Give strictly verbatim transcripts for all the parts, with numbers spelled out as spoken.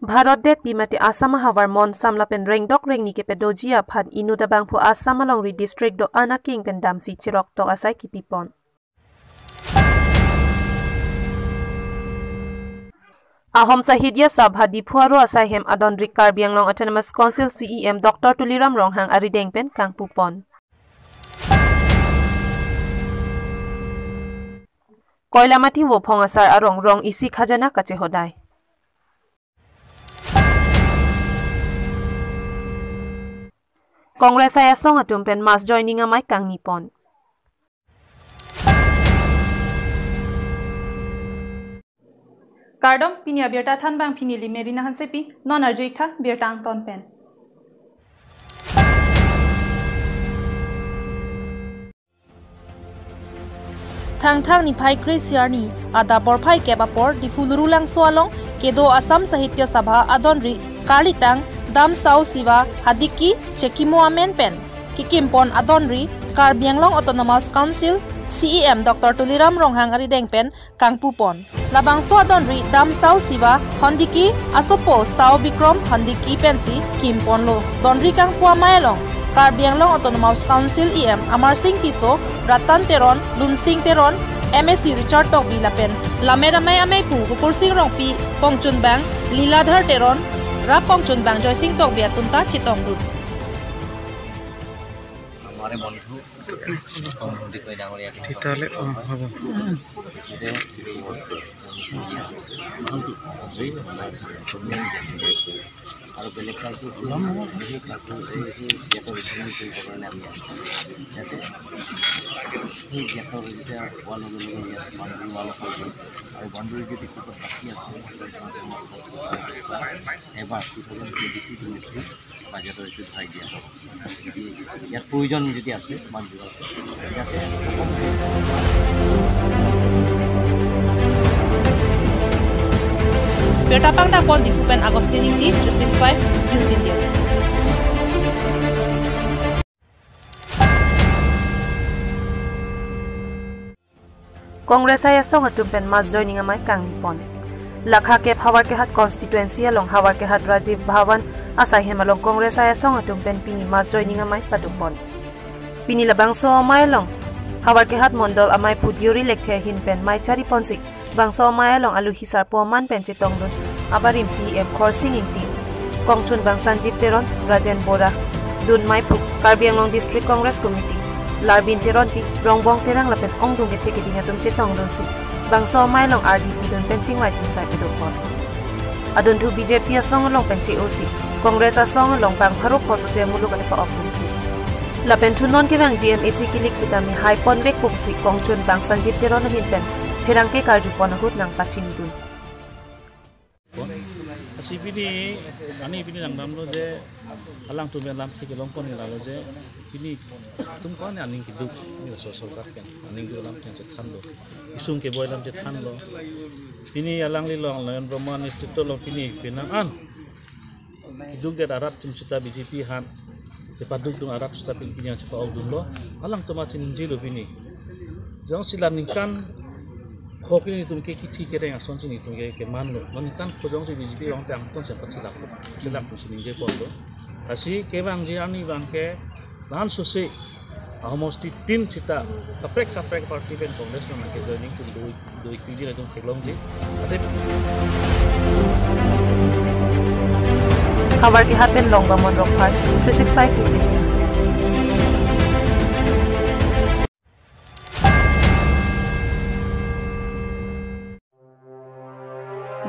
Bharat detpi mate Assam ahavar monsam lapen rengdok rengni kepadoji aphan inut abangphu Assam alongri district do-an akeng pen damsi chiroktok asai kipipon. Ahom Sahitya Sabha Diphu aro asai hem adonri Karbi Anglong Autonomous Council C E M Doctor Tuliram Ronghang arideng pen kangpupon. Koilamati Vophong asar arong rong isi khajana kachehodai. Congress asong atum pen mass joining amei kangnipon. Kardom, pini abirta thanbang pini Limeri Nahansepi, non arju-iktha birta angton pen. Thangthang niphai kre-isi arni adap porphai kep apor Diphu Lurulangso along kedo Assam Sahitya Sabha adonri karlitang Damsau Siva Hadiki chekimo amen pen kekimpon adonri Karbi Anglong Autonomous Council C E M Doctor Tuliram Ronghang arideng pen kangpupon. Labangso adonri Damsau Siva Handiki asopo Sao Bikrom Handiki pensi kimponlo. Donri kangpu amei along Karbi Anglong Autonomous Council E M Amarsing Tisso, Ratan Teron, Lunsing Teron, M A C Richard Tokbi lapen lammet amei ameiphu Kukursing Rongpi, kongchunbang Liladhar Teron, rap kongchunbang Joysing Tokbi atum ta chetongdun. Amare bondhu, Tong Dikoi Dangoriya. Titale, oh, habo. Today, we want to আৰু বেলেগ কাৰ্যসূচী, বিশেষ কাৰ্যসূচী, এই যে গেটৰ ৰিজনেল ফিল্ডৰ কাৰণে আমি আহিছোঁ। ইয়াতে সেই গেটৰ যেতিয়া হোৱাৰ লগে লগে ইয়াত বাউণ্ডেৰী ৱাল অকল হয় আৰু বাউণ্ডেৰী যদি ক'ৰবাত বাকী আছে, এবাৰ two thousand twenty two twenty three বাজেটৰ এইটো ভৰাই দিয়া হ'ব। যদি ইয়াত প্ৰয়োজন যদি আছে, বাউণ্ডেৰী ৱাল, যাতে Birta pangdakpon Diphu pen Augustine Ingti, three six five News India. Congress asong atum pen mass joining amei kangnipon. Lakha kep Howraghat constituency along Howraghat Rajiv Bhavan asai hem along Congress asong atum pen pini mass joining amei padopon. Pini labangso amei along Howraghat Mondol ameiphu Deori Lekthe ahin pen mei chariponsi bangso amei along aluhi sarpo aman pen chetongdun abarim C E M Khorsing Ingti, kongchunbang Sanjib Teron, Rajen Bora, dun meiphu Karbi Anglong District Congress Committee, Larbin Teronpi, Rongbong Terang lapen ongdung kethe keding atum chetongdunsi bangso amei along ardi pidun pen chingvai chingsai padopon. Adunthu B J P asong along pen che-osi Congress asong along bang pharo pho sose muluk ate pa-ok dun thu. Lapen thu non kevang G M A C kilik sitame haiponvek pusi kongchunbang Sanjib Teron ahin pen pherangke karjupon ahut nangpachinidun. Lasi pini, ani pini nangdamlo je, alangtum alamthe kelongpon lalo je, pini atum ko-an aning keduk, pini laso sorkar pen aning keduk alam pen chethanlo, isung keboi alam chethanlo. Pini alangli along, Layon Brahma Institute along pini penang an keduk det arat atum sita B J P aphan chepadukdun arat sita pini pini chepa-okdunlo. Alangtum achingjilo pini. Jongsi la ningkan pho ke nelitum ke kithi kereng asonsi nelitum ke kemanlo. La ningkan pho jongsi B J P along te angton chepa chilak. Chilak pusi ningjeponlo. Lasi kevangji arni abangke la-an sose ahomosti tin sita kaprek kaprek party pen Congress along nangke joining atum do, do-ik piji latum theklongji. Ate Howraghat pen Longbamon Rongphar, three six five News India.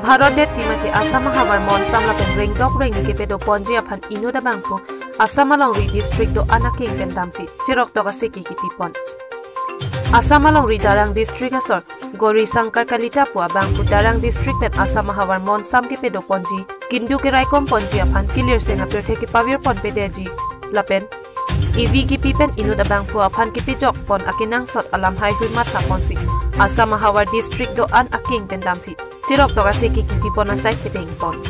Bharat detpi mate Assam ahavar monsam lapen rengdok rengni kepadoponji aphan inut abangphu Assam alongri district do-an akeng pen damsi chiroktok aseki kipipon. Assam alongri Darrang district asor Gauri Shankar Kalita pu abangphu Darrang district pen Assam ahavar monsam kepadoponji, kintu keraikomponji aphan kilirseng apirthe kepavirponpedeji lapen evi kipi pen inut abangphu aphan kepajokpon akenangsot alam haihui mathaponsi Assam ahavar district do-an akeng pen damsi chiroktok aseki kipipon asai kedengpon.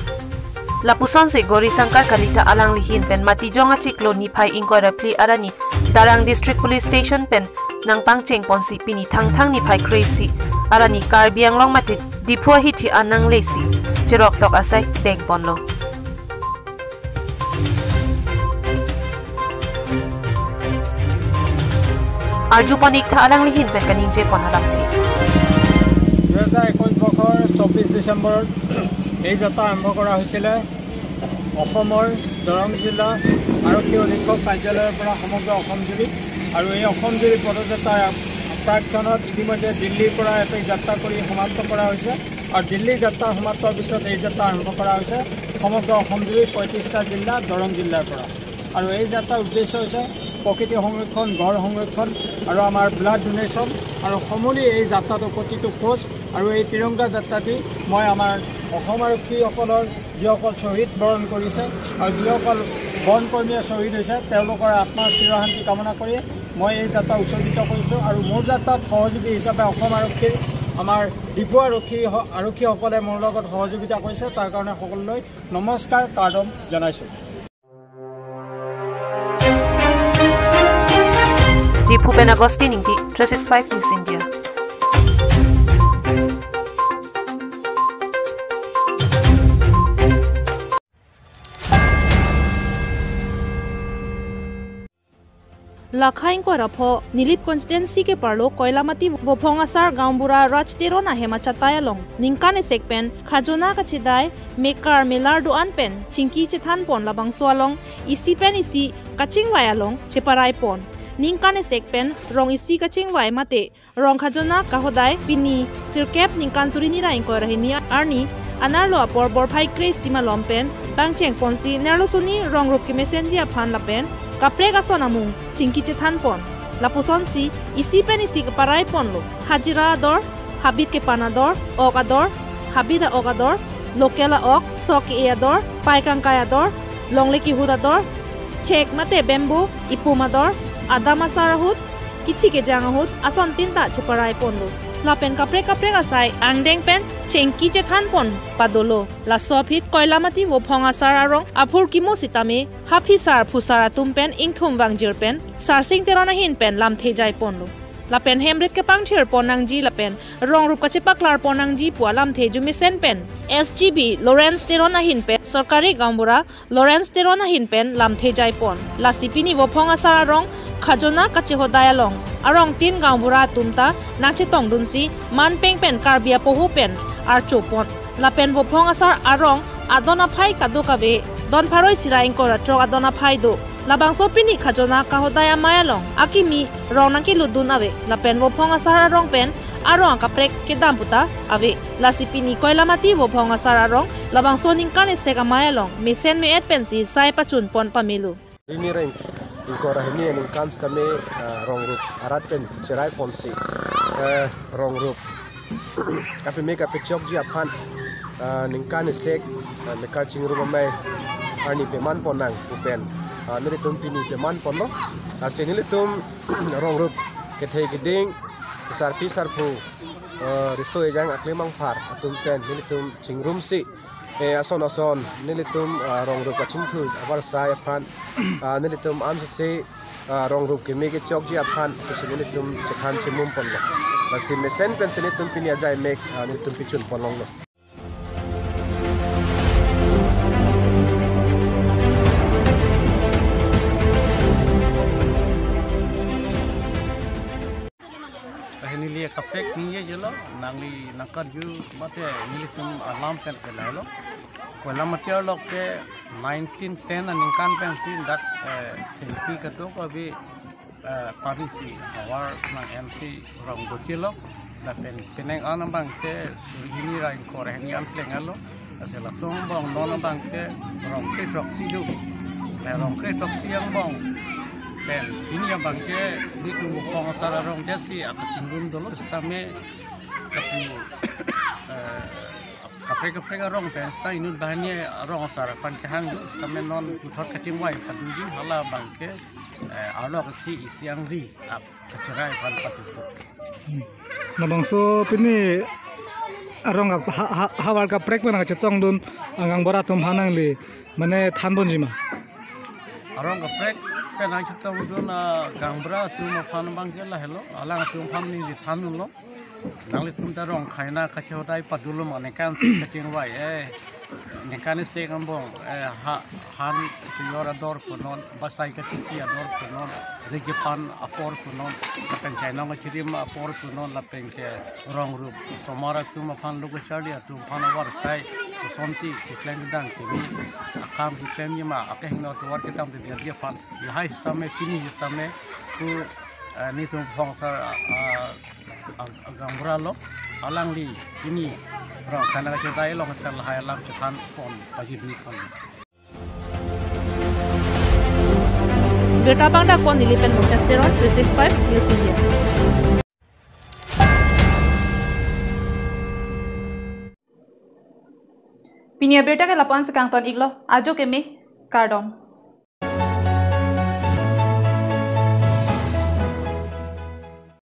Lapusonsi Gauri Shankar Kalita alangli ahin pen Matijong achiklo niphai ingkoi ra phli arni Darrang District Police Station pen nangpangchengponsi pini Thangthang niphai kre-isi arni Karbi Anglong mate Diphu ahithi an nanglesi cherok tok asai dengponlo. Arju Panik tha alanglihin pen kaningjepon alamthe. দুহেজাৰ একৈশ বৰ্ষৰ চৌব্বিছ ডিচেম্বৰত এই যাত্ৰা আৰম্ভ কৰা হৈছিলে অসমৰ দৰং জিলা আৰক্ষী অধীক্ষক কাৰ্যালয়ৰ পৰা সমগ্ৰ অসমজুৰি। আৰু এই অসমজুৰি পদযাত্ৰাৰ প্ৰাকক্ষণত ইতিমধ্যে দিল্লীৰ পৰা এটি যাত্ৰা কৰি সমাপ্ত কৰা হৈছে। আৰু দিল্লী যাত্ৰা সমাপ্তৰ পিছত এই যাত্ৰা আৰম্ভ কৰা হৈছে সমগ্ৰ অসমজুৰি পঁয়ত্ৰিশটা জিলা, দৰং জিলাৰ পৰা। আৰু এই যাত্ৰাৰ উদ্দেশ্য হৈছে প্ৰকৃতি সংৰক্ষণ, গড় সংৰক্ষণ আৰু আমাৰ ব্লাড ডোনেশ্যন। আৰু সমূলি এই যাত্ৰাটো প্ৰতিটো খোজ আৰু এই তিৰংগা যাত্ৰাটি মই আমাৰ অসম আৰক্ষীসকলৰ যিসকল শ্বহীদ বৰণ কৰিছে আৰু যিসকল বনকৰ্মীয়ে শ্বহীদ হৈছে, তেওঁলোকৰ আত্মাৰ চিৰশান্তি কামনা কৰি মই এই যাত্ৰা উৎসৰ্গিত কৰিছোঁ। আৰু মোৰ যাত্ৰাত সহযোগী হিচাপে অসম আৰক্ষীৰ আমাৰ ডিফু আৰক্ষী, আৰক্ষীসকলে মোৰ লগত সহযোগিতা কৰিছে, তাৰ কাৰণে সকলোলৈ নমস্কাৰ, কাৰ্ডম জনাইছোঁ। Diphu pen Augustine Ingti, three six five News India. Lakha ingkoi ra pho Nilip constituency keparlo Koilamati Vophong Asar gaonbura Raj Teron ahem achatai along ningkan esek pen khajona kachedai, mekar melar do-an pen chingki chethanpon, labangso along isi pen isi kachingvai along cheparaipon. Ningkan esek pen rong isi kachingvai mate rong khajona kahodai pini sirkep ningkan suri ni ra ingkoi ra hini arni anerlo apor borphai kre-isi malom pen pangchengponsi nerlo suni rong rup kemesenji aphan lapen kaprek ason amung chingki chethanpon. Lapusonsi isi pen isi kaparaiponlo. Hajira ador, habit kepan ador, ok ador, habit a-ok ador, local a-ok, sok ke-e ador, pai kangkai ador, longle kehut ador, chek mate bamboo, ipum ador, adam asar ahut, kithi kejang ahut, ason tin ta cheparaiponlo. Lapen kaprek kaprek asai angdeng pen chingki chethanpon padolo. Laso aphi Koilamati Vophong Asar arong aphurkimo sitame haphisar phusar atum pen ingthum vangjir pen Sarsing Teron ahin pen lamthe jaiponlo. Lapen hem rit kepangthirpon nangji lapen rong rup kachepaklarpon nangji pu alamthe jumesen pen S G B Lawrence Teron ahin pen sorkari gaonbura Lawrence Teron ahin pen lamthe jaipon. Lasi pini Vophong Asar arong khajona kachehodai along arong tin gaonbura atum ta nangchetongdunsi manpeng pen Karbi apoho pen archopon. Lapen Vophong Asar arong adon aphai kadokave don pharo isi ra ingkoi ra throk adon aphai do. Labangso pini khajona kahodai amei along akimi rong nangkelutdun ave. Lapen Vophong Asar arong pen arong akaprek kedam puta ave. Lasi pini Koilamati Vophong Asar arong labangso ningkan esek amei along mesen me-et pensi sai pachunpon pamelo. Rini reng ingkoi ra hini aningkan sitame, ah, rong rup arat pen cheraiponsi, eh, rong rup kapemek kapechokji aphan, ah, ningkan esek, ah, mekar chingrum amei arni pemanpon nang pu pen, ah, nelitum pini pemanponlo. Lasi nelitum rong rup kethe keding, sarpi sarpo, ah, riso ejang aklemangphar atum pen nelitum chingrumsi, eh, ason ason nelitum, ah, rong rup kachingthu avarsai aphan, ah, nelitum ansose, ah, rong rup keme kechokji aphan pusi nelitum chethan chemumponlo. Lasi mesen pensi nelitum pini ajaimek, ah, nelitum pechunponlonglo. Kahin neli kaprek ningjejelo, nangli nangkarju mate nelitum alam pen ke lahelo. Koilamati arlo ke nineteen ten aningkan pensi dak, eh, thengpi kadokave, eh, pavisi havar nang M C rong dochelo. Lapen penang an abang ke suri hini ra ingkoi ra hini an pleng alo. Lasi laso angbong non abang ke rong kre throksi do. La rong kre throksi angbong pen pini abang ke nelitum Vophong Asar arong jasi akachingrum dolo sitame lapu, eh, kaprek kaprek arong pen sita inut banghini arong asar aphan kehang do sitame non puthot kachingvai paduji, hala abang ke, eh, arlo isi isi angri ap kacherai aphan patupo. Hmm. Labangso pini arong ap-, ha-, ha-, havar kaprek pen kachetongdun gaonbura atum aphan nangli mane thanponji ma? Arong kaprek pen kachetongdun, ah, gaonbura atum aphan abang ke lahelo, alanglitum aphan neli thandunlo. Nanglitum ta Rongkhai na kachehodai padulum aningkan si kachingvai, eh, ningkan isi angbong, eh, ha, han tuyor ador punon, basai kachichi ador punon, rigiphan apor punon, lapen chainong kachirim apor punon, lapen ke rong rup osomar atum aphan, lo kacharli atum aphan avarsai kosonsi keklem kedam kimi akam keklem yima akehingno atovar kedam te dia dia aphan lahai sitame pini sitame ku, eh, netum Phongsar, ah, ah, gaonbura lo, alangli pini Rongkhai na kachehodai along ta lahai alam chethan pon pajirni pon. Birta pangdak pon neli pen Moses Teron, three six five News India. Pini abirta ke lapu-an si kangton iklo, ajo keme, kardom.